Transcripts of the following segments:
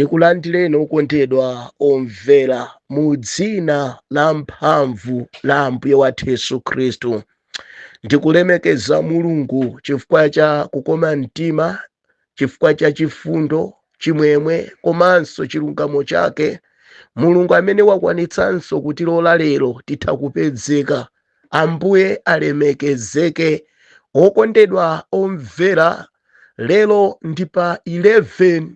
Ndikulandireni okondedwa omvera mu dzina la mphamvu la Ambuye wathu Yesu Khristu. Ndikulemekeza Mulungu chifukwa cha kukoma mtima, chifukwa cha chifundo, chimwemwe komanso chilungamo chake. Mulungu amene wakwanitsanso kutilola lero titha kupezeka. Ambuye alemekezeke. Okondedwa omvera, lero ndi pa 11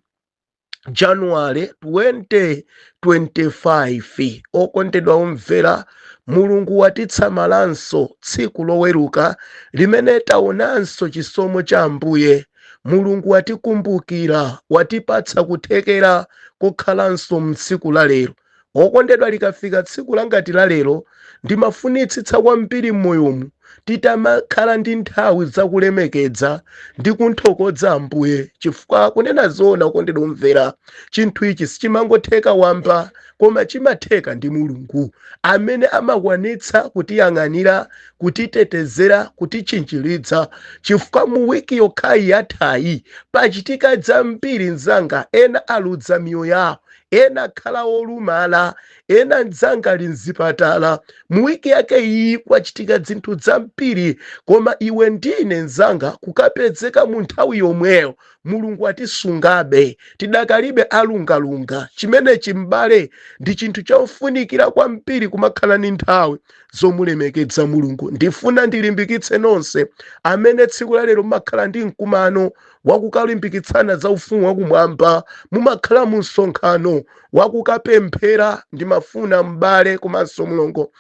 January 2025. Okondedwa omvera, Mulungu watitsamalanso tsiku loweruka limene taonanso chisomo cha Ambuye. Mulungu watikumbukira, watipatsa kuthekera kokhalanso mtsiku la lero. Okondedwa, likafika tsiku langati la lero, ndimafunitsitsa kwambiri m'moyomu titamakhala ndi nthawi zakulemekedza ndi kunthokoza Ambuye, chifukwa kunena zoona, okondedwa omvera, chinthu ichi sichimangotheka wamba, koma chimatheka ndi Mulungu amene amakwanitsa kutiyang'anira, kutitetezera, kutitchinjiritsa. Chifukwa mu wiki yokhayi yathayi pachitika zambiri mzanga, ena aludza miyoyo yawo, ena akhala olumala, ena mzanga ali mzipatala. Mu wiki yake iyi kwachitika zinthu zambiri, koma iwe ndine mzanga kukapezeka mu nthawi yomweyo, Mulungu atisungabe, tidakalibe alungalunga. Chimenechi m'bale ndi chinthu chofunikira kwambiri, kumakhala ndi nthawi zomulemekedza Mulungu. Ndifuna ndilimbikitse nonse amene tsiku la lero mumakhala ndi mkumano wakukalimbikitsana za ufumu wakumwamba, mumakhala mu msonkhano wakukapemphera. Ndimafuna m'bale komanso mlongo,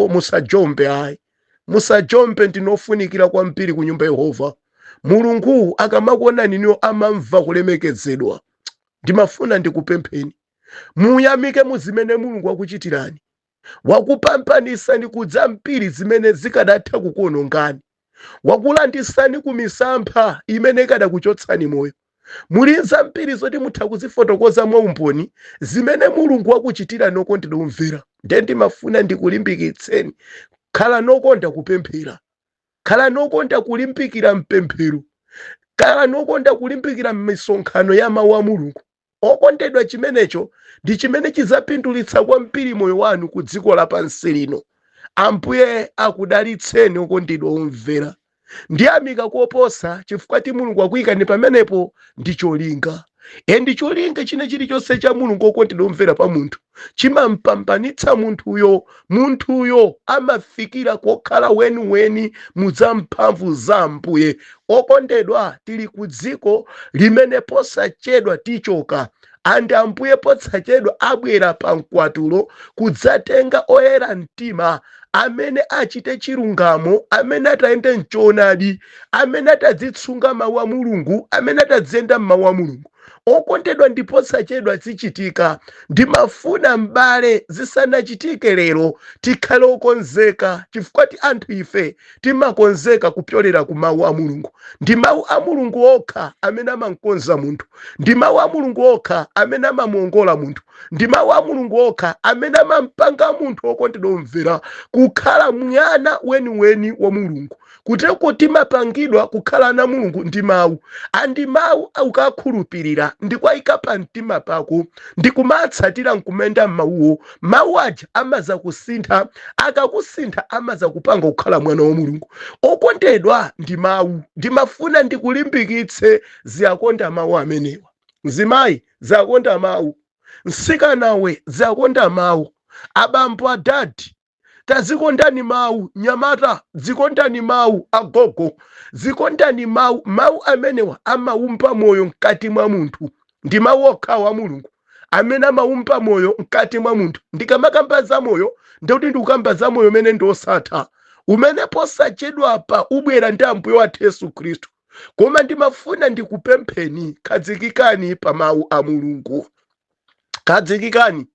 musajombe ayi, musajombe. Ndinofunikira kwambiri ku nyumba ya Yehova. Mulungu akamakuonani niyo amamva kulemekezedwa. Ndimafuna ndikupempheni muyamike mu zimene Mulungu wakuchitirani. Wakupambanisani kudzambiri zimene zikadatha kukuonongani, wakulandisani ku misampha imene ikadakuchotsani moyo. Muli zambiri zoti mutha kuzifotokoza mwa umboni zimene Mulungu wakuchitirani. Okondedwa omvera, nde ndimafuna ndikulimbikitseni, khala nokonda kupemphera, khala nokonda kulimbikira mpemphero, khala nokonda kulimbikira m'misonkhano ya mawu a Mulungu. Okondedwa, chimenecho ndi chimene chidzapindulitsa kwambiri moyo wanu ku dziko lapansi lino. Ambuye akudalitseni okondedwa omvera. Ndiyamika koposa chifukwa ti Mulungu akuyikani pamenepo ndi cholinga. E, ndi cholinga china chilichonse cha Mulungu, okondedwa omvera, pa munthu chimampambanitsa munthuyo. Munthuyo amafikira kokhala weniweni mudzamphamvu za Ambuye. Okondedwa, tili ku dziko limene posachedwa tichoka, and Ambuye posachedwa abwera pa mkwatulo kudzatenga oyera mtima amene achite chilungamo, amene atayende mchoonadi, amene atadzitsunga mawu a Mulungu, amene atadziyenda m'mawu a Mulungu. Okondedwa, ndiposachedwa zichitika. Ndimafuna m'bale, zisanachitike lero tikhale okonzeka, chifukwa ti anthu ife timakonzeka kupyolera ku mawu a Mulungu. Ndi mawu a Mulungu okha amene amankonza munthu, ndi mawu a Mulungu okha amene amamuongola munthu, ndi mawu a Mulungu okha amene amampanga munthu, okondedwa omvera, kukhala mwana weniweni wa Mulungu. Kuteko timapangidwa kukhala ana Mulungu ndi mawu, and mawu ukakhulupirira ndikwayika pa mtima pako ndikumatsatira nkumenda m'mawuwo, mawu aja amaza kusintha. Akakusintha amaza kupanga kukhala mwana wa Mulungu. Okondedwa, ndi mawu. Ndimafuna ndikulimbikitse, ziyakonda mawu amenewa. Mzimayi, ziyakonda mawu. Msikanawe, ziyakonda mawu. Abambo, adadi, tazikondani mawu. Nyamata, zikondani mawu. Agogo, zikondani mawu. Mawu amenewa amaumba moyo mkati mwa munthu. Ndi mawu okhawo a Mulungu amene amaumba moyo mkati mwa munthu. Ndikamakamba za moyo, ndikuti ndikukamba za moyo umene ndi osatha, umene posachedwapa ubwera ndi Ambuye wathu Yesu Khristu. Koma ndimafuna ndikupempheni, khazikikani pa mawu a Mulungu, khazikikani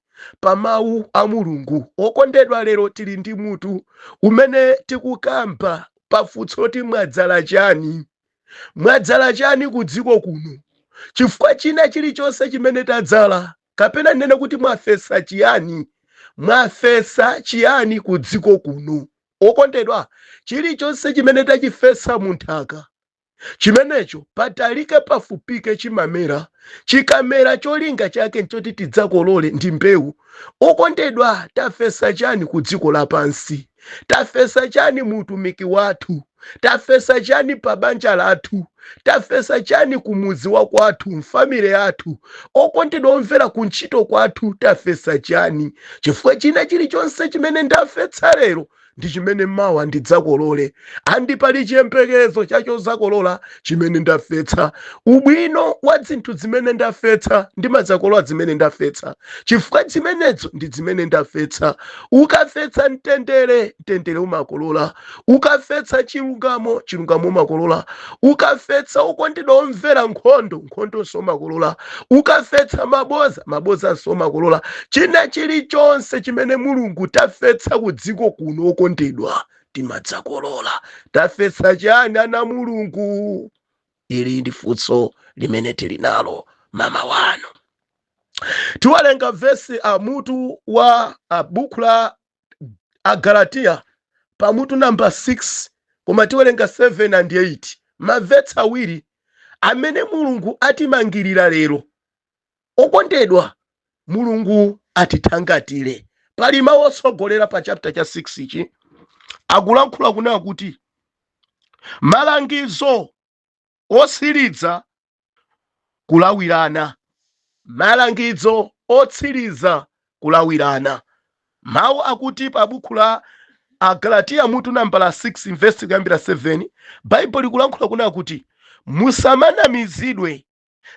pa mawu a Mulungu. Okondedwa, lero tili ndi mutu umene tikukamba pafunso loti mwadzala chani? Mwadzala chani ku dziko kuno? Chifukwa china chilichonse chimene tadzala, kapena ndinene kuti mwafesa chiyani? Mwafesa chiyani ku dziko kuno? Okondedwa, chilichonse chimene tachifesa mu nthaka Chimenecho patalike pafupike chimamera. Chikamera, cholinga chake nchoti tidzakolole, ndi mbewu. Okondedwa, tafesa chani ku dziko lapansi? Tafesa chani mu utumiki wathu? Tafesa chani pa banja lathu? Tafesa chani ku mudzi wa kwathu, m'family yathu? Okondedwa omvera, ku ntchito kwathu tafesa chani? Chifukwa china chilichonse chimene ndafetsa lero ndi chimene mawa ndidzakolole, and pali chiyembekezo chachozakolola chimene ndafetsa. Ubwino wa zinthu zimene ndafetsa, ndimadzakolola zimene ndafetsa, chifukwa zimenezo ndi zimene ndafetsa. Ukafetsa mtendere, mtendere umakolola. Ukafetsa chilungamo, chilungamo umakolola. Ukafetsa, okondedwa omvera, nkhondo, nkhondonso umakolola. Ukafetsa maboza, mabozanso umakolola. China chilichonse chimene Mulungu tafetsa ku dziko kuno, okondedwa, timadzakolola. Tafetsa chani, ana Mulungu? Ili ndi funso limene tili nalo mmawa wano. Tiwerenga vesi a mutu wa a buku la Agalatiya pamutu namba 6, koma tiwerenga 7 and 8, mavesi awiri amene Mulungu atimangirira lero. Okondedwa, Mulungu atithangatire. Pali mawu otsogolera pa chapter cha 6 ichi, akulankhula kunena kuti malangizo otsiriza kulawirana, malangizo otsiriza kulawirana. Mawu akuti pa buku la Agalatiya mutu nambala 6, vesi kuyambira 7, Baibulo likulankhula kunena kuti musamanamizidwe,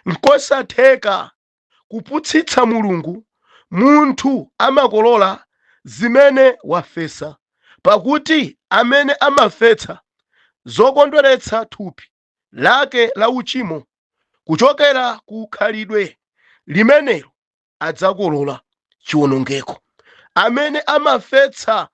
nkosatheka kuputsitsa Mulungu. Munthu amakolola zimene wafesa, pakuti amene amafesa zokondweretsa thupi lake la uchimo, kuchokera ku khalidwe limenelo adzakolola chiwonongeko. Amene amafesa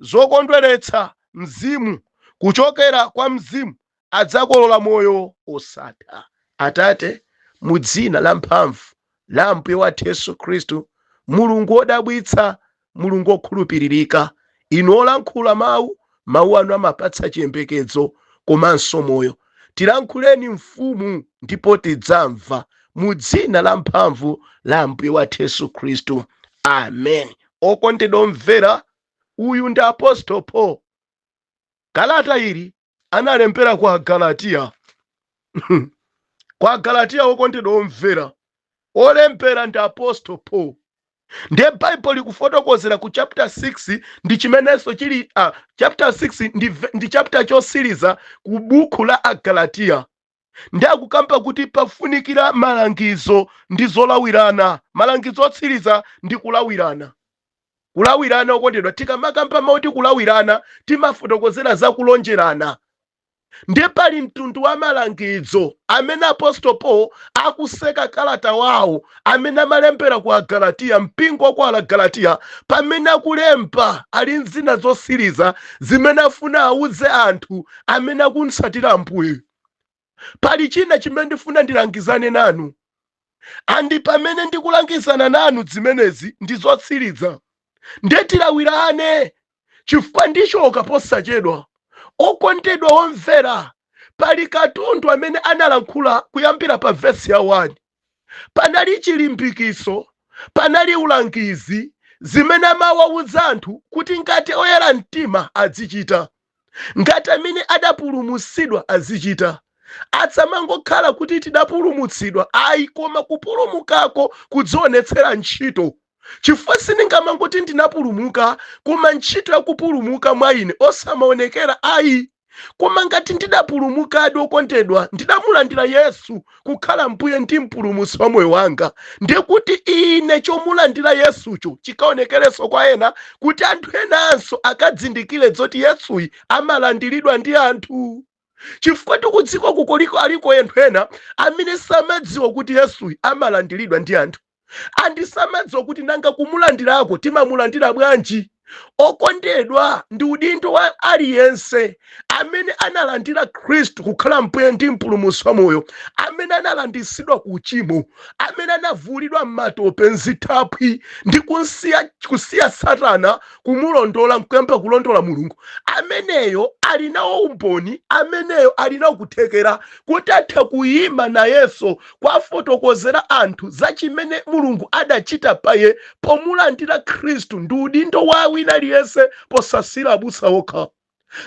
zokondweretsa Mzimu, kuchokera kwa Mzimu adzakolola moyo osatha. Atate, mu dzina la mphamvu la Ambuye wathu Yesu Khristu, Mulungu wodabwitsa, Mulungu wokhulupiririka, inu olankhula mawu, mawu anu amapatsa chiyembekezo komanso moyo. Tilankhuleni Mfumu, ndipo tidzamva, mu dzina la mphamvu la Ambuye wathu Yesu Khristu, amen. Okondedwa omvera, uyu ndi Apostle Paul. Kalata ili analembera kwa Agalatiya, kwa Agalatiya. Okondedwa omvera, olembera ndi Apostle Paul. Ndiye Baibulo likufotokozera ku chapter 6, ndi chimenenso chili chapter 6 ndi chapter chosiriza ku buku la Agalatiya. Ndi akukamba kuti pafunikira malangizo ndi zolawirana, malangizo otsiriza ndi kulawirana. Kulawirana, okondedwa, tikamakamba mauti kulawirana, timafotokozera za kulonjerana. Ndiye pali mtundu wa malangizo amene Apostle Paul akuseka kalata wawo amene amalembera ku Agalatiya, mpingo wa ku Agalatiya. Pamene akulemba, ali nzina zosiriza zimene afuna auze anthu amene akumtsatira Ambuye. Pali china chimene ndifuna ndilangizane nanu, and pamene ndikulangizana nanu zimenezi ndi zotsiriza. Ndiye tilawirane, chifukwa ndichoka posachedwa. Okondedwa omvera, pali katundu amene analankhula kuyambira pa vesi ya 1. Panali chilimbikiso, panali ulangizi, zimene amawawuza anthu kuti ngati oyera mtima azichita, ngati amene adapulumutsidwa azichita. Atsamangokhala kuti tidapulumutsidwa ayi, koma kupulumukako kudzionetsera ntchito, chifukwa sindingamangoti ndinapulumuka koma ntchito yakupulumuka mwa ine osamaonekera ayi. Koma ngati ndidapulumukadi, okondedwa, ndidamulandira Yesu kukhala Mbuye ndi Mpulumutsi wa moyo wanga, ndiye kuti ine chomulandira Yesucho chikaonekerenso kwa ena, kuti anthu enanso akadzindikire zoti Yesuyi amalandiridwa ndi anthu. Chifukwa tikudziko kukoliko aliko anthu ena amene samadziwa kuti Yesuyi amalandiridwa ndi anthu, and samadziwa kuti nanga kumulandirako timamulandira bwanji. Okondedwa, ndi udindo wa aliyense amene analandira Khristu kukhala Mbuye ndi Mpulumutsi wa moyo, amene analanditsidwa ku uchimo, amene anavulidwa m'matope, mzithaphwi, ndi kusiya Satana kumulondola nkuyamba kulondola Mulungu, ameneyo ali nawo umboni, ameneyo ali nawo kuthekera kuti atha kuyima nayenso kwafotokozera anthu za chimene Mulungu adachita paye pomulandira Khristu. Ndi udindo wa wina aliyense, posasira abusa okha.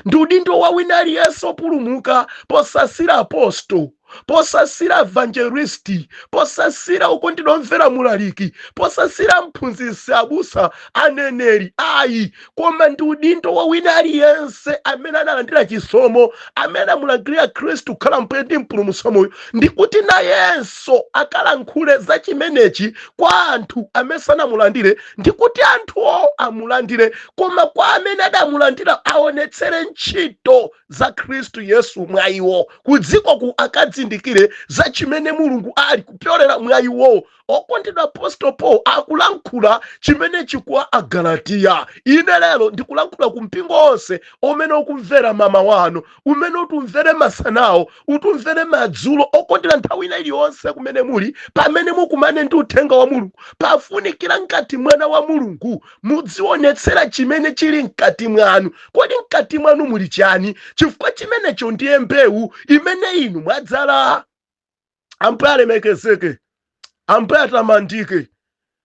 Ndi udindo wa wina aliyense opulumuka, posasira aposto, posasira evangelisti, posasira okondedwa omvera mulaliki, posasira mphunzitsi, abusa, aneneri, ayi, koma ndi udindo wa wina aliyense amene analandira chisomo, amene amulandira Khristu kukhala Mbuye ndi Mpulumutsi wa moyo, ndi kuti nayenso akalankhule za chimenechi kwa anthu amene sanamulandire, ndi kuti anthuwo amulandire. Koma kwa amene adamulandira, aonetsere ntchito za Khristu Yesu mwa iwo, kudziko ku akadzindikire za chimene Mulungu ali kupyolera mwa iwo. Okondedwa, Apostle Paul akulankhula chimenechi kwa Agalatiya. Ine lero ndikulankhula ku mpingo onse umene ukumvera mama wanu, umene utumvere masanawo, utumvere madzulo. Okondedwa, nthawi ina iliyonse kumene muli, pamene mukumane ndi uthenga wa Mulungu, pafunikira ngati mwana wa Mulungu mudzionetsera chimene chili mkati mwanu. Kodi mkati mwanu muli chani? Chifukwa chimenecho ndiye mbewu imene inu mwadzala. Ambuye alemekezeke, Ambuye atamandike.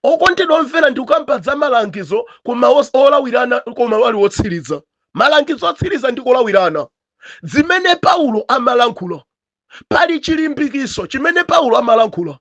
Okondedwa omvera, ndikukamba za malangizo koma olawirana, koma wali wotsiriza, malangizo otsiriza ndi kolawirana zimene Paulo amalankhula. Pali chilimbikiso chimene Paulo amalankhula.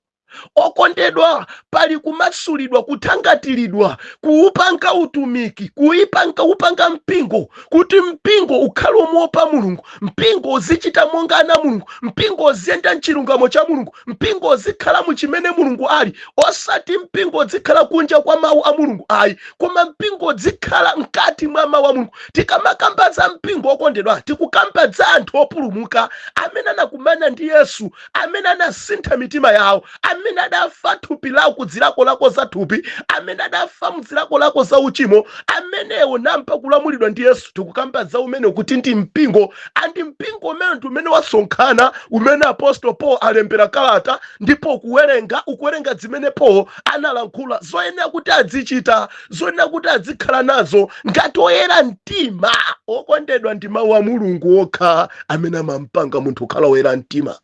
Okondedwa, pali kumasulidwa, kuthangatiridwa, kuupanga utumiki, kuipanga kupanga mpingo, kuti mpingo ukhale womuopa Mulungu, mpingo uzichita monga ana Mulungu, mpingo uziyenda mchilungamo cha Mulungu, mpingo uzikhala mu chimene Mulungu ali, osati mpingo uzikhala kunja kwa mawu a Mulungu ayi, koma mpingo uzikhala mkati mwa mawu a Mulungu. Tikamakamba za mpingo, okondedwa, tikukamba za anthu opulumuka amene anakumana ndi Yesu, amene anasintha mitima yawo, amene adafa thupi lawo ku zilakolako za thupi, amene adafa mzilakolako za uchimo, amenewo nampa kulamulidwa ndi Yesu. Tikukamba za umene kuti ndi mpingo, and mpingo umene ndi umene wasonkhana, umene Apostle Paul alembera kalata, ndipo kuwerenga ukuwerenga zimene Paul analankhula zoyenera kuti azichita, zoyenera kuti azikhala nazo ngati oyera mtima. Okondedwa, ndi mawu a Mulungu okha amene amampanga munthu kukhala woyera mtima.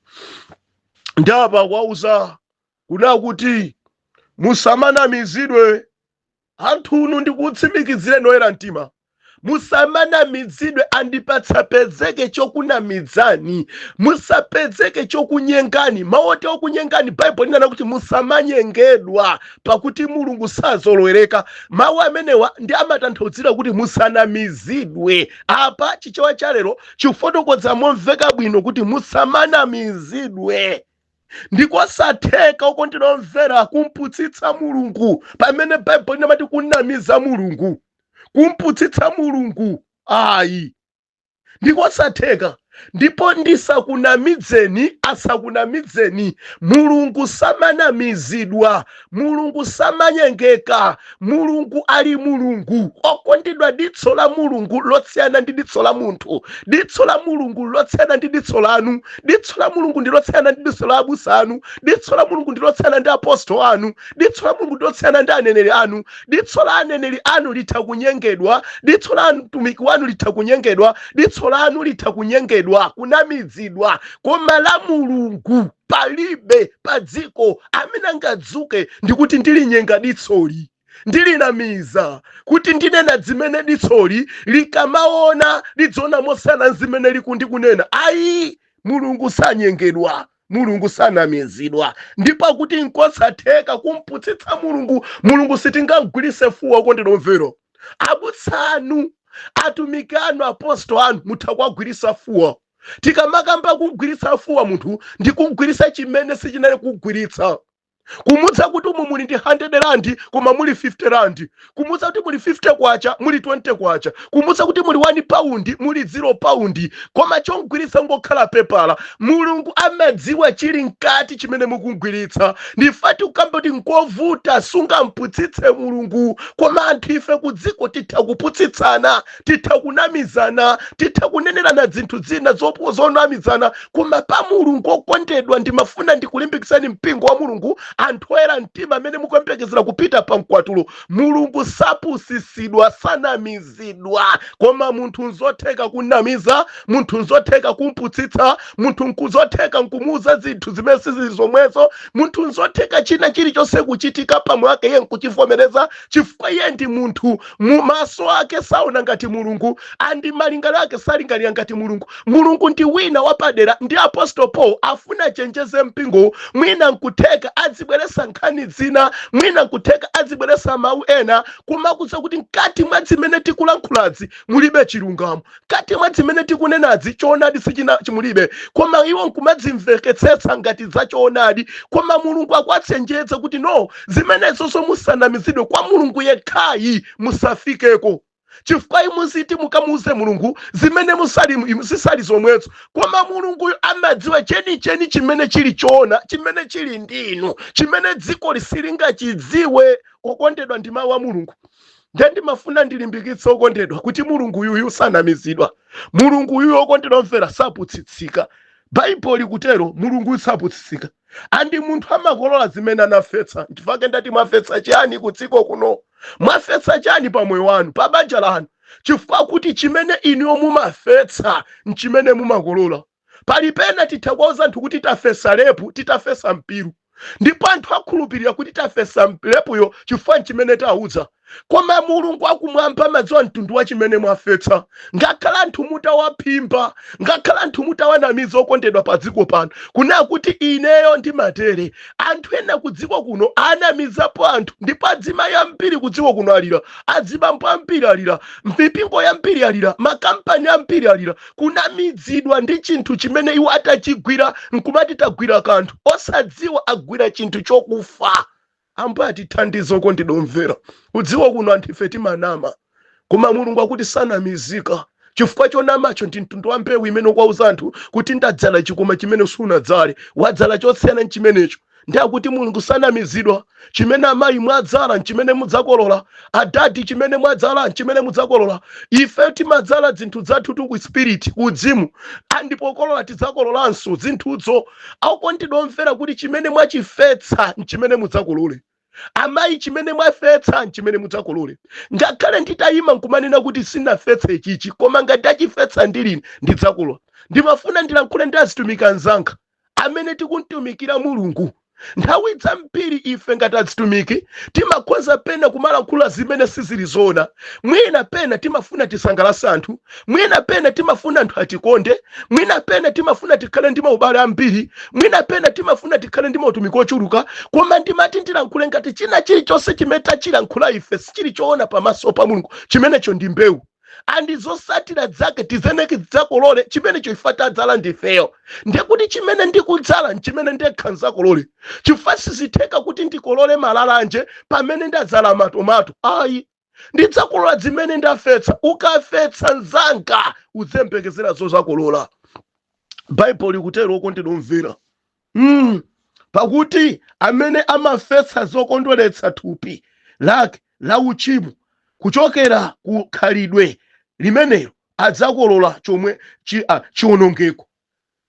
Ndapa kwauza kuna kuti musamanamizidwe anthunu. Ndikutsimikizireni oyera mtima, musamanamizidwe, andipatsapezeke chokunamizani, musapezeke chokunyengani. Mawu oti okunyengani, Baibulo linena kuti musamanyengedwa, pakuti Mulungu sazolowereka. Mawu amenewa ndi amatanthauzira kuti musanamizidwe. Apa Chichewa cha lero chifotokoza momveka bwino kuti musamanamizidwe. Ndikosatheka, okondedwa omvera, kumputsitsa Mulungu, pamene Baibulo linamati kunamiza Mulungu, kumputsitsa Mulungu ayi, ndikosatheka. Ndipo ndisakunamidzeni, asakunamidzeni, Mulungu samanamizidwa, Mulungu samanyengeka. Mulungu ali Mulungu. Okondedwa, ditso la Mulungu losiyana ndi ditso la munthu, ditso la Mulungu losiyana ndi ditso lanu, ditso la Mulungu ndi losiyana ndi ditso la abusa anu, ditso la Mulungu ndi losiyana ndi apostol anu, ditso la Mulungu ndi losiyana ndi aneneri anu. Ditso la aneneri anu litha kunyengedwa, ditso la mtumiki wanu litha kunyengedwa, ditso lanu litha kunyengedwa, kunamizidwa, koma la Mulungu palibe pa dziko amene angadzuke ndikuti ndilinyenga ditsoli, ndilinamiza kuti ndinena zimene ditsoli likamaona lidziona mosiyana zimene likundikunena. Ayi, Mulungu sanyengedwa, Mulungu sanamizidwa. Ndipo akuti nkosatheka kumputsitsa Mulungu. Mulungu sitingamgwiritse fuwa. Okondedwa omvera, abusa anu, atumiki anu, apostol anu, mutha kuwagwiritsa fuwa. Tikamakamba kugwiritsa fuwa munthu, ndi kugwiritsa chimene sichinali kugwiritsa. Kumudza kuti umu muli ndi 100 rand koma muli 50 rand, kumudza kuti muli 50 kwacha muli 20 kwacha, kumudza kuti muli 1 pound muli 0 pound, koma chongwiritsa ngokhala pepala. Mulungu amadziwa chili mkati chimene mukugwiritsa. Ndifati kukamba kuti nkovuta, sungamputsitse Mulungu. Koma anthu ife ku dziko titha kuputsitsana, titha kunamizana, titha kunenerana zinthu zina zonamizana, koma pa Mulungu, okondedwa, ndimafuna ndikulimbikitsani mpingo wa Mulungu, anthu oyera mtima amene mukuyembekezera kupita pa mkwatulo. Mulungu sapusisidwa, sanamizidwa. Koma munthu nzotheka kunamiza munthu, nzotheka kumputsitsa munthu, nkuzotheka nkumuuza zinthu zimene sizili zomwezo. Munthu nzotheka china chilichonse kuchitika pamwe ake iye nkuchivomereza, chifukwa iye ndi munthu. Mu maso ake saona ngati Mulungu, and malingaliro ake salingalira ngati Mulungu. Mulungu ndi wina wapadera. Ndi Apostle Paul afuna chenjeze mpingo. Mwina nkutheka adzibweresa nkhani zina, mwina nkutheka adzibweresa mawu ena, kumakuza kuti mkati mwa zimene tikulankhulazi mulibe chilungamo, mkati mwa zimene tikunenazi choonadi sichina chimulibe, koma iwo nkumadzimveketsetsa ngati za choonadi. Koma Mulungu akuwachenjeza kuti no, zimenezonso musanamizidwe. Kwa Mulungu yekhayi musafikeko, chifukwa imuziti mukamuuze Mulungu zimene musali zisali zomwezo, koma Mulunguyo amadziwa chenicheni chimene chili choona, chimene chili ndinu, chimene dziko lisilingachidziwe. Okondedwa, ndi mawu a Mulungu. Ndiye ndimafuna ndilimbikitse, okondedwa, kuti Mulungu uyuyu sanamizidwa. Mulungu uyuyu, okondedwa mvera, saputsitsika. Baibulo likutero, Mulungu saputsitsika. And munthu amakolola zimene anafetsa. Nchifukwa ndati mwafetsa chani kudziko kuno? Mwafetsa chani pa moyo wanu, pa banja lanu? Chifukwa kuti chimene inuyo mumafetsa nchimene mumakolola. Pali pena titha kuwauza anthu kuti tafesa lepu, titafesa mpiru, ndipo anthu akhulupirira kuti tafesa lepuyo chifukwa nchimene tawuza. Koma Mulungu akumwamba amadziwa mtundu wa chimene mwafetsa. Ngakhale anthu mutawaphimba, ngakhale anthu mutawanamiza, okondedwa, pa dziko pano kunena kuti ineyo ndimatere, anthu ena ku dziko kuno anamizapo anthu, ndipo adzimayi ambiri ku dziko kuno alira, adzibambo ambiri alira, mipingo yambiri alira, makampani ambiri alira, kunamizidwa ndi chinthu chimene iwo atachigwira nkumati tagwira kanthu, osadziwa agwira chinthu chokufa. Ambuye atithandize. Okondedwa omvera, kudziwa kuno anthu ife timanama, koma Mulungu akuti sanamizika, chifukwa chonamacho ndi mtundu wa mbewu imene ukwauza anthu kuti ndadzala chikoma chimene sunadzale, wadzala chosiyana nchimenecho. Ndi akuti Mulungu sanamizidwa. Chimene amayi mwadzala nchimene mudzakolola, adadi chimene mwadzala nchimene mudzakolola. Ife timadzala zinthu zathu tu ku spirit, ku uzimu, and pokolola tidzakololanso zinthuzo. Akondedwa omvera, kuti chimene mwachifetsa nchimene mudzakolole. Amayi, chimene mwafetsa nchimene mudzakolole. Ngakhale nditayima nkumanena kuti sinafetse chichi, koma ngati achifetsa ndilini, ndidzakolola. Ndimafuna ndilankhule ndi azitumiki anzanga amene tikuntumikira Mulungu. Nthawi zambiri ife ngati azitumiki timakhoza pena kumalankhula zimene sizili zona. Mwina pena timafuna tisangalase anthu, mwina pena timafuna anthu atikonde, mwina pena timafuna tikhale ndi maubale ambiri, mwina pena timafuna tikhale ndi mautumiki ochuluka. Koma ndimati ndilankhule, ngati china chilichonse chimene tachilankhula ife sichili choona pamaso pa Mulungu, chimenecho ndi mbewu, and zosatira zake tizeneke tidzakolole chimenecho. Ife tadzala ndifeyo, ndekuti chimene ndikudzala nchimene ndekha nzakolole, chifukwa sizitheka kuti ndikolole malalanje pamene ndadzala matomato, ayi. Ndidzakolola zimene ndafetsa. Ukafetsa, mzanga, udzembekezera zozakolola. Baibulo likutero, okondedwa omvera. Pakuti amene amafetsa zokondweretsa thupi lake la uchimo kuchokera ku khalidwe limenelo adzakolola chomwe chiwonongeko.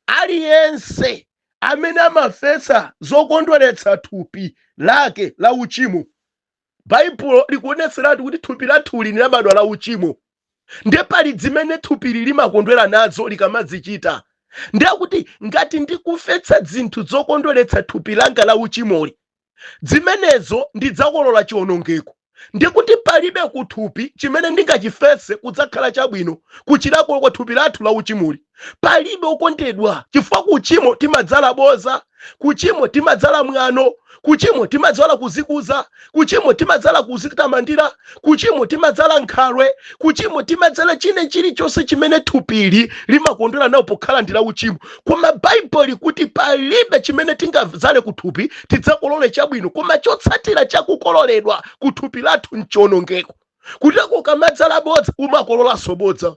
Aliyense amene amafetsa zokondweretsa thupi lake la uchimo, Baibulo likuonetseratu kuti thupi lathuli linabadwa la uchimo, ndiye pali zimene thupili limakondwera nazo likamazichita. Ndiye kuti ngati ndikufetsa zinthu zokondweretsa thupi langa la uchimoli, zimenezo ndidzakolola chiwonongeko. Ndikuti palibe kuthupi chimene ndingachifetse kudzakhala chabwino kuchilako kwa thupi lathu la uchimoli, palibe, okondedwa, chifukwa kuchimo timadzala boza, kuchimo timadzala mwano. Kuchimo timadzala kuzikuza, kuchimo timadzala kuzitamandira, kuchimo timadzala nkhalwe, kuchimo timadzala chine chilichonse chimene thupili limakondwera nawo pokhala ndi la uchimo. Koma Baibulo likuti palibe chimene tingadzale kuthupi tidzakolole chabwino, koma chotsatira chakukololedwa kuthupi lathu nchionongeko. Kuteko ukamadzala bodza umakololanso bodza.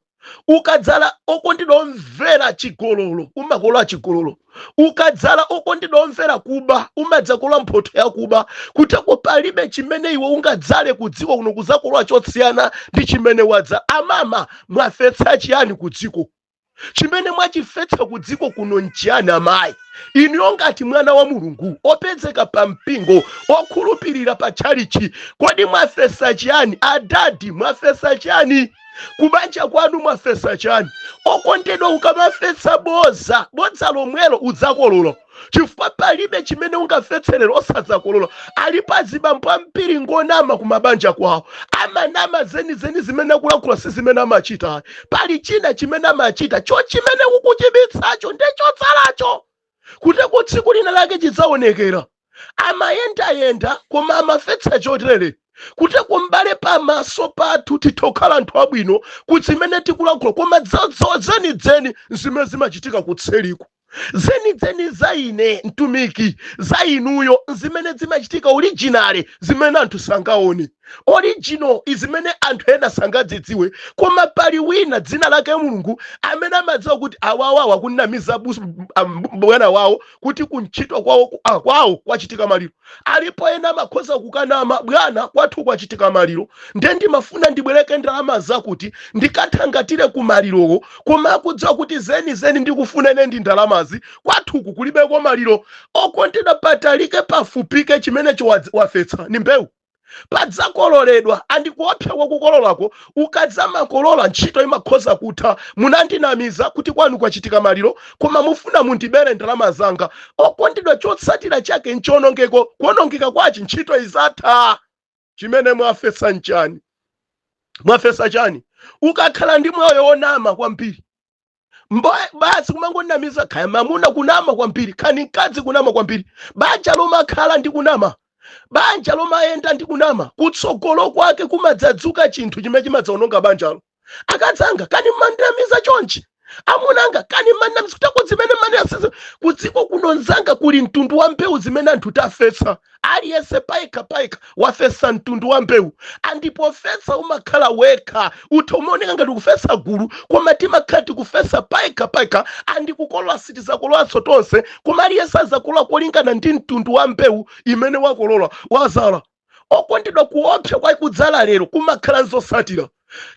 Ukadzala, okondedwa omvera, chigololo, umakolola chigololo. Ukadzala, okondedwa omvera, kuba, umadzakolola mphotho yakuba. Kuteko palibe chimene iwe ungadzale ku dziko kuno kudzakolola chosiyana ndi chimene wadza. Amama, mwafetsa chiyani ku dziko? Chimene mwachifetsa ku dziko kuno nchiyani, amayi? Inuyo ngati mwana wa Mulungu opezeka pa mpingo, okhulupirira pa tchalichi, kodi mwafesa chiyani? Adadi, mwafesa chiyani? Kubanja kwanu mwafesa chiyani? Okondedwa, ukamafetsa bodza, bodza lomwelo udzakolola, chifukwa palibe chimene ungafetserero osadzakolola. Alipo azibambo ambiri ngonama kumabanja kwawo, amanama zenizeni. Zimene akulankhula si zimene amachita. Pali china chimene amachita cho chimene ukuchibitsacho ndi chotsalacho, kuteko tsiku lina lake chidzaonekera. Amayendayenda koma amafetsa chotere. Kuteko m'bale, pamaso pathu titokhala anthu abwino kuzimene tikulankhula, koma zenizeni zimene zimachitika kutseliko, zenizeni za ine mtumiki, za inuyo, zimene zimachitika original, zimene anthu sangaone original, zimene anthu ena sangadzidziwe, koma pali wina dzina lake Mulungu amene amadziwa kuti awawawa kunamiza bwana wawo kuti kuntchito kwawo, kwawo kwachitika maliro. Alipo ena amakhoza kukanama: "Bwana, kwathu kwachitika maliro, nde ndimafuna ndibwereke ndalama zakuti ndikathangatire ku malirowo," koma akudziwa kuti zenizeni ndikufuna ine ndi ndalamazi, kwathuku kulibeko maliro. Okondedwa, patalike pafupike, chimenecho wafetsa ni mbewu, padzakololedwa. Andikuopsa kwakukololako, ukadzamakolola ntchito imakhoza kutha. "Munandinamiza kuti kwanu kwachitika maliro, koma mufuna mundibere ndalama zanga." Okondedwa, chotsatira chake nchionongeko. Kuonongeka kwachi ntchito izatha. Chimene mwafesa nchani? Mwafesa chani? Ukakhala ndi moyo wonama kwambiri, basi kumangonamiza, kaya mamuna kunama kwambiri, khani mkazi kunama kwambiri, banja lomakhala ndi kunama, banja lomayenda ndi kunama, kutsogolo kwake kumadzadzuka chinthu chimene chimadzaononga banjalo. "Akadzanga, kani mmandinamiza chonchi? Amunanga, kani mmandinamiza?" Kutako zimene mmanena kudziko kuno, nzanga, kuli mtundu wa mbewu zimene anthu tafetsa. Aliyense payekha payekha wafesa mtundu wa mbewu, andipofesa umakhala wekha. Utha umaoneka ngati kufesa gulu, koma timakhala tikufesa payekha payekha. Andikukolola sitizakololanso tonse, koma aliyense azakolola kolingana ndi mtundu wa mbewu imene wakolola, wazala. Okondedwa, kuopsa kwa kudzala lero kumakhala nzosatira.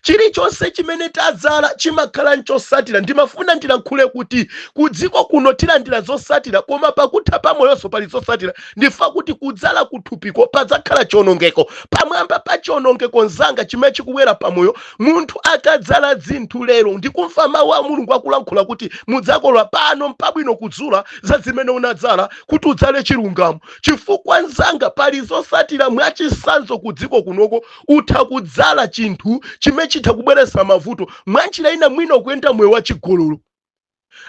Chilichonse chimene tadzala chimakhala nchosatira. Ndimafuna ndilankhule kuti kudziko kuno tilandira zosatira, koma pakutha pamoyonso pali zosatira. Ndifa kuti kudzala kuthupiko padzakhala chionongeko. Pamwamba pa chionongeko, nzanga, chimene chikubwera pamoyo, munthu akadzala zinthu lero, ndikumva mawu a Mulungu akulankhula kuti mudzakolola. Pano mpabwino kudzula za zimene unadzala, kuti udzale chilungamo, chifukwa nzanga pali zosatira. Mwachisanzo, ku dziko kunoko utha kudzala chinthu chimene chitha kubweretsa mavuto. Mwanjira ina, mwina ukuyenda moyo wachigololo,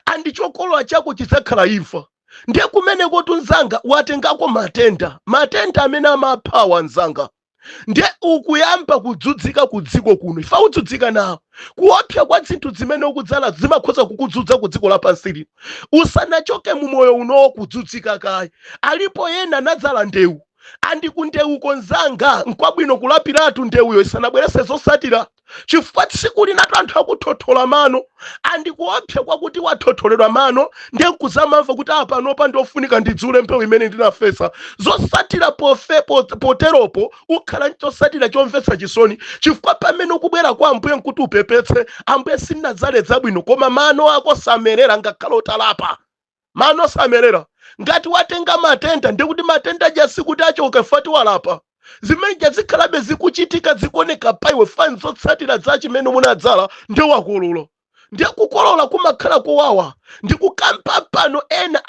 andi chokolola chako chidzakhala imfa. Ndiye kumeneko tunzanga watengako matenda, matenda amene amaphawa, nzanga. Ndiye ukuyamba kudzudzika ku dziko kuno, ifa udzudzika nawo. Kuopsa kwa zinthu zimene ukudzala zimakhoza kukudzudza ku dziko lapansi lino usanachoke mu moyo unowo, kudzudzika kaye. Alipo ena anadzala ndewu, andi kundewuko, nzanga, nkwabwino kulapiratu ndewuyo isanabwerese zosatira, chifukwa tsiku linatu anthu akuthothola mano. Andikuopsa kwakuti wathotholedwa mano, ndiye nkuzamamva kuti apanopa ndofunika ndidzule mbewu imene ndinafesa. Zosatira pofe poteropo ukhala nchosatira chomvetsa chisoni, chifukwa pamene ukubwera kwa Ambuye nkuti upepetse: "Ambuye, sindinadzale zabwino," koma mano ako samerera ngakhale utalapa. Mano samerera. Ngati watenga matenda, ndikuti matenda jasikuti achoka fati walapa. Zimene zikhalabe zikuchitika, zikuoneka paiwe fani, zotsatira za chimene munadzala. Ndiye wakolola, ndiye kukolola kumakhala kowawa. Ndikukamba pano ena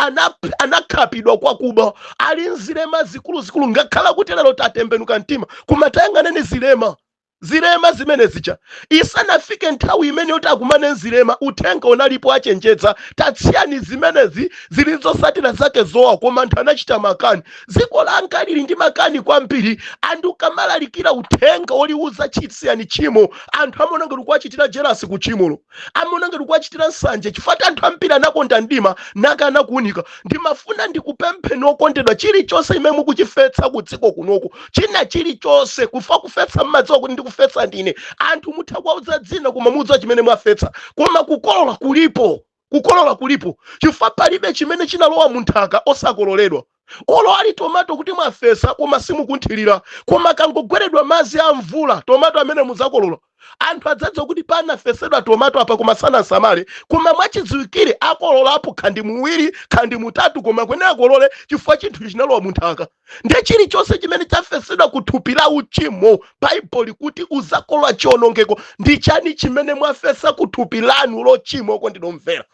anakhapidwa kwakuba, ali nzilema zikuluzikulu, ngakhala kuti lero tatembenuka mtima, koma tayang'aneni zilema. Zilema zimene zija isanafike nthawi imene yoti akumane nzilema, uthenga unalipo, achenjeza, tatsiyani zimenezi, zili zosatira zake zowa, koma anthu anachita makani. Dziko langa lili ndi makani kwambiri. Anthu kamalalikira uthenga oliuza chitsiyani tchimo, anthu amaona ngati kuwachitira jealous ku tchimolo, amaona ngati kuwachitira nsanje, chifukwa anthu ambiri anakonda mdima nakana kuunika. Ndimafuna ndikupempheni okondedwa, chilichonse imene mukuchifetsa ku dziko kunoku, china chilichonse, kufa kufetsa, mmadziwa kuti ndikufetsa ndine. Anthu mutha kuwauza dzina, koma mudziwa chimene mwafetsa. Koma kukolola kulipo, kukolola kulipo, chifukwa palibe chimene chinalowa munthaka osakololedwa. Olo ali tomato kuti mwafesa koma simukunthirira, koma kangogweredwa madzi a mvula, tomato amene mudzakolola. Anthu adzadziwa kuti panafesedwa tomato apa, koma sanasamale. Koma mwachidziwikire akololapo khandi muwiri, khandi mutatu, koma kwene akolole, chifukwa chinthu chinalowa munthaka. Ndiye chilichonse chimene chafesedwa ku thupi la uchimo, Baibulo likuti uzakolola chiwonongeko. Ndi chani chimene mwafesa ku thupi lanu lochimo, okondedwa omvera?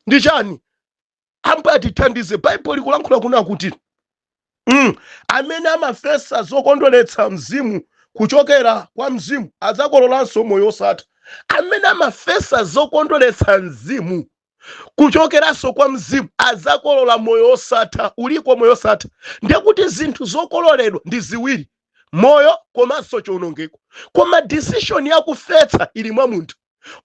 Ndi chani? Ambuye atithandize. Baibulo likulankhula kuna kuti amene amafesa zokondweretsa mzimu kuchokera kwa mzimu adzakololanso moyo osatha. Amene amafesa zokondweretsa mzimu kuchokeranso kwa mzimu adzakolola moyo osatha. Uliko moyo osatha. Ndiye kuti zinthu zokololedwa ndi ziwiri, moyo komanso chiwonongeko, koma decision yakufetsa ili mwa munthu.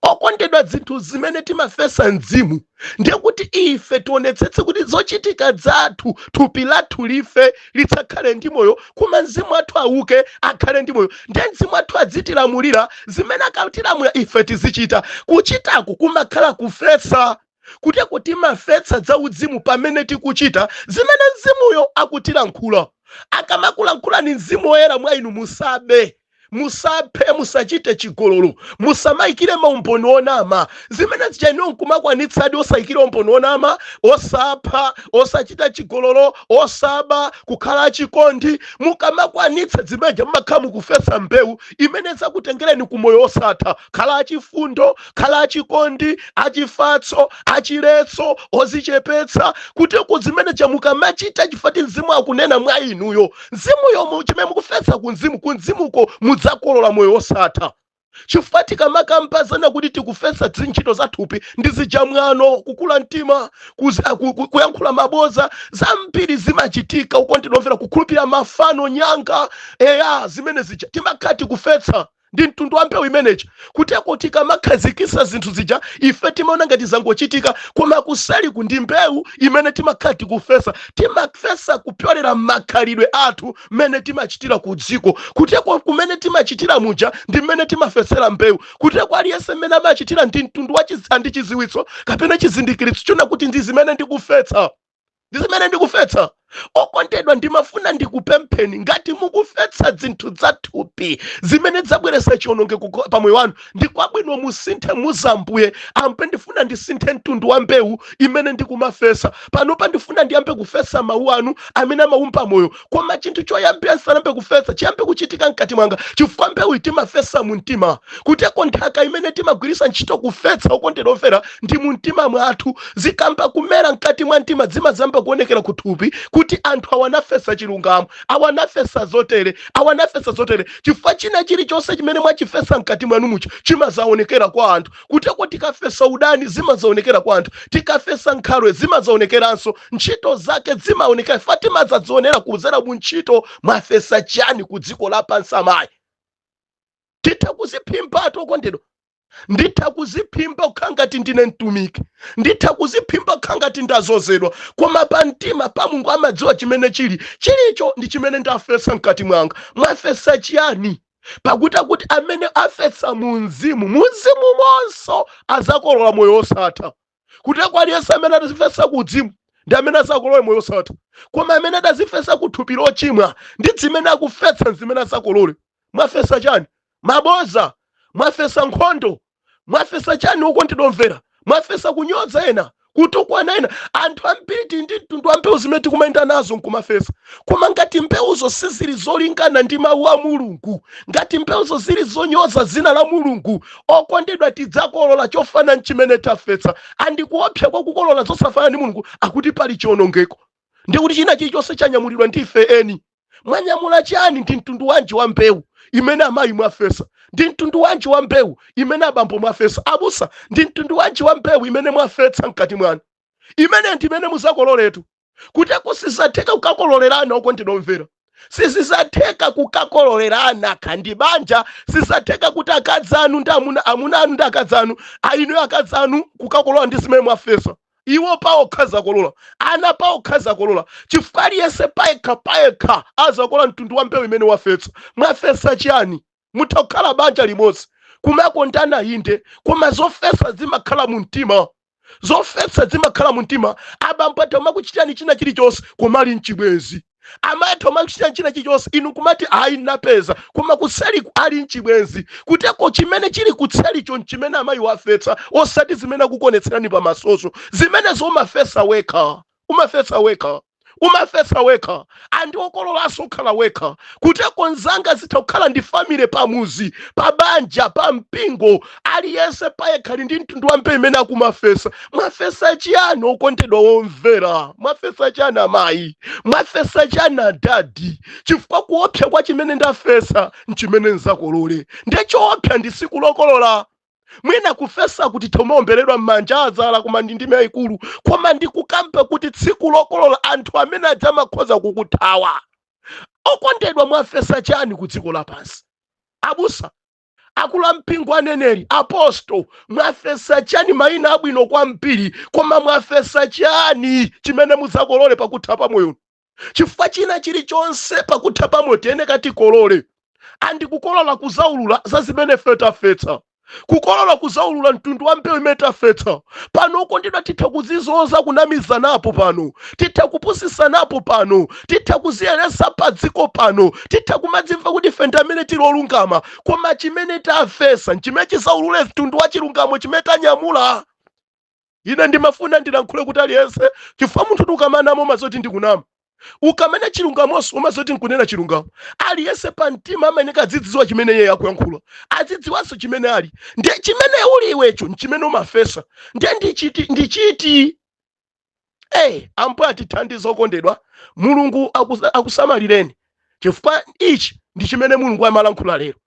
Okondedwa, zinthu zimene timafesa mzimu, ndiye kuti ife tionetsetse kuti zochitika zathu, thupi lathu life, litsakhale ndi moyo, koma mzimu wathu auke, akhale ndi moyo. Ndiye mzimu wathu adzitilamulira, zimene akatilamulira ife tizichita. Kuchitaku kumakhala kufesa, kuteko timafetsa zauzimu pamene tikuchita zimene mzimuyo akutilankhula. Akamakulankhulani mzimu woyera mwa inu, musabe, musaphe, musachite chigololo, musamayikire maumboni onama, zimene zija inu nkumakwanitsadi osayikira umboni onama, osapha, osachita chigololo, osaba, kukhala achikondi, mukamakwanitsa zimeneja mumakhala mukufesa mbewu imene zakutengereni ku moyo osatha. Khala achifundo, khala achikondi, achifatso, achiletso, ozichepetsa, kuti ku zimeneja mukamachita, chifukwa mzimu akunena mwa inuyo, mzimuyo chimene mukufesa ku mzimu, ku mzimuko mudzakolola moyo osatha. Chifukwa tikamakambazana kuti tikufesa zintchito za thupi, ndi zija mwano, kukula mtima, kuyankhula maboza, zambiri zimachitika, ukondedwa omvera, kukhulupirira mafano, nyanga, eya, zimene zija timakhala tikufetsa, ndi mtundu wa mbewu imeneji. Kuteko tikamakhazikisa zinthu zija, ife timaona ngati zangochitika, koma kuseliku ndi mbewu imene timakhala tikufesa. Timafesa kupyolera makhalidwe athu, mmene timachitira ku dziko. Kuteko kumene timachitira muja ndi mmene timafesera mbewu. Kuteko aliyense mmene amachitira ndi mtundu wa ndi chiziwitso kapena chizindikiritso chona kuti ndi zimene ndikufetsa, ndi zimene ndikufetsa. Okondedwa, ndimafuna ndikupempheni, ngati mukufetsa zinthu zathupi zimene zabweretsa chiwonongeko pamoyo wanu, ndi kwabwino musinthe. Muzambuye ampe, ndifuna ndisinthe mtundu wa mbewu imene ndikumafesa panopa. Ndifuna ndiyambe kufesa mawu anu amene amaumba moyo. Koma chinthu choyambira, nsanambe kufesa, chiyambe kuchitika mkati mwanga, chifukwa mbewu timafesa mu mtima. Kuteko nthaka imene timagwiritsa ntchito kufetsa, okondedwa omvera, ndi mu mtima mwathu. Zikamba kumera mkati mwa mtima, zimazamba kuonekera kuthupi kuti anthu awanafesa chilungamo, awanafesa zotere, awanafesa zotere, chifukwa china chilichonse chimene mwachifesa mkati mwanu mucho chimazaonekera kwa anthu. Kuteko tikafesa udani, zimazaonekera kwa anthu. Tikafesa nkhalwe, zimazaonekeranso, ntchito zake zimaonekera fa timazadzionera kuzera mu ntchito. Mwafesa chani ku dziko lapansi, amayi? Titha kuziphimba, okondedwa. Nditha kuziphimba kukhala ngati ndine mtumiki, nditha kuziphimba kukhala ngati ndazozedwa, koma pa mtima pa Mulungu amadziwa chimene chili chilicho ndi chimene ndafesa mkati mwanga. Mwafesa chiyani? Pakuti akuti amene afesa mu mzimu, mu mzimu monso azakolola moyo osatha. Kuteko aliyense amene adazifesa ku uzimu ndi amene azakolole moyo osatha, koma amene adazifesa ku thupi lochimwa, ndi zimene akufesa zimene azakolole. Mwafesa chani? Maboza? Mwafesa nkhondo? Mwafesa chani, okondedwa omvera? Mwafesa kunyoza ena, kutukwana ena? Anthu ambiri tili ndi mtundu wa mbewu zimene tikumayenda nazo nkumafesa, koma ngati mbewuzo sizili zolingana ndi mawu a Mulungu, ngati mbewuzo zili zonyoza dzina la Mulungu, okondedwa, tidzakolola chofanana chimene tafesa. Andikuopsa kwa kukolola zosafanana ndi Mulungu, akuti pali chiwonongeko. Ndikuti china chilichonse chanyamulidwa ndi ife eni. Mwanyamula chani? Ndi mtundu wanji wa mbewu imene amayi mwafesa? Ndi mtundu wanji wa mbewu imene abambo mwafesa? Abusa, ndi mtundu wanji wa mbewu imene mwafetsa mkati mwanu? Imene ndi imene muzakololetu. Kuteko sizatheka kukakololerana, okondedwa omvera. Sizizatheka kukakololerana kandi banja. Sizatheka kuti akazi anu ndi amuna, amuna anu ndi akazi anu, ainu akazi anu kukakolola ndi zimene mwafesa. Iwo paokha zakolola, ana paokha zakolola, chifukwa aliyense payekha payekha azakolola mtundu wa mbewu imene wafetsa. Mwafesa chiyani? Mutha kukhala banja limodzi, kumakondana inde, koma zofesa zimakhala mu mtima. Zofesa zimakhala mu mtima. Abambo atha kumakuchitani china chilichonse, koma ali mchibwenzi. Amayi atha kumakuchitani china chilichonse, inu kumati ayi, napeza, koma kuseliku ali mchibwenzi. Kuteko chimene chili kutselicho nchimene amayi wafetsa, osati zimene akukuonetserani pamasoso. Zimenezo umafesa wekha, umafesa wekha, umafesa wekha, andi okololanso okhala wekha. Kuteko nzanga, zitha kukhala ndi family pamuzi, pa banja, pa mpingo, aliyense payekha ali ndi mtundu wa mbewu imene akumafesa. Mwafesa chiyani, okondedwa womvera? Mwafesa chiyani, amayi? Mwafesa chiyani, adadi? Chifukwa kuopsa kwa chimene ndafesa nchimene nzakolole. Ndiye choopsa ndi siku lokolola. Mwina kufesa kuti tomaomberedwa m'manja adzala, koma ndi ndime yayikulu. Koma ndikukampa kuti tsiku lokolola anthu amene aja amakhoza kukuthawa. Okondedwa, mwafesa chani ku dziko lapansi? Abusa, akulu ampingo, aneneri, aposto, mwafesa chani? Mayina abwino kwambiri, koma mwafesa chani chimene mudzakolole pakutha pa moyo? Chifukwa china chilichonse pakutha pa moyo tiyeneka tikolole, andi kukolola kuzaulula za zimene ife tafetsa. Kukolola kuzaulula mtundu wa mbewu imene tafetsa pano. Okondedwa, titha kuzizoza, kunamizanapo pano, titha kupusisanapo pano, titha kuziyeresa pa dziko pano, titha kumadzimva kuti ife ndi amene tili olungama, koma chimene tafesa nchimene chizaulule mtundu wa chilungamo chimene tanyamula. Ine ndimafuna ndilankhule kuti aliyense, chifukwa munthu ukamanama umazoti ndikunama, ukamene chilungamonso umazoti nkunena chilungamo. Aliyense pa mtima amayeneka azidziwa chimene iye akuyankhula, azidziwanso chimene ali. Ndiye chimene uli iwecho nchimene umafesa. Ndiye ndichiti ndichiti? Ambuye atithandize. Okondedwa, Mulungu akusamalireni, chifukwa ichi ndi chimene Mulungu amalankhula lero.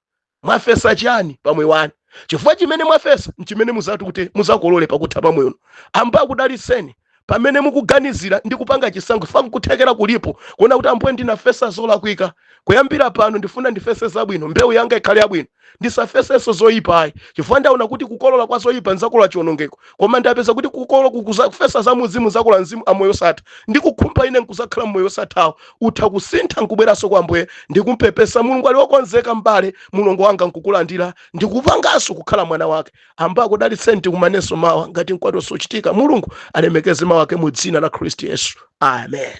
Mwafesa chani pamoyo wanu? Chifukwa chimene mwafesa nchimene muzati kuti muzakolole pakutha pa moyo. Ambuye akudaliseni pamene mukuganizira ndi kupanga chisankho, chifukwa nkuthekera kulipo kuona kuti, Ambuye, ndinafesa zolakwika. Kuyambira pano ndifuna ndifese zabwino, mbewu yanga ikhale yabwino, ndisafesenso zoyipa ayi, chifukwa ndaona kuti kukolola kwa zoyipa nzakolola chiwonongeko, koma ndapeza kuti kufesa za muzimu zakolola mzimu amoyo osatha. Ndikukhumba ine nkuzakhala mmoyo osathawo. Utha kusintha nkubweranso kwa Ambuye ndikumpepesa. Mulungu ali wokonzeka, mbale, mulongo wanga, nkukulandira ndikupanganso kukhala mwana wake. Ambuye akudalitseni. Tikumanenso mawa ngati mkwati sochitika. Mulungu alemekeze mawu ake mu dzina la Khristu Yesu, amen.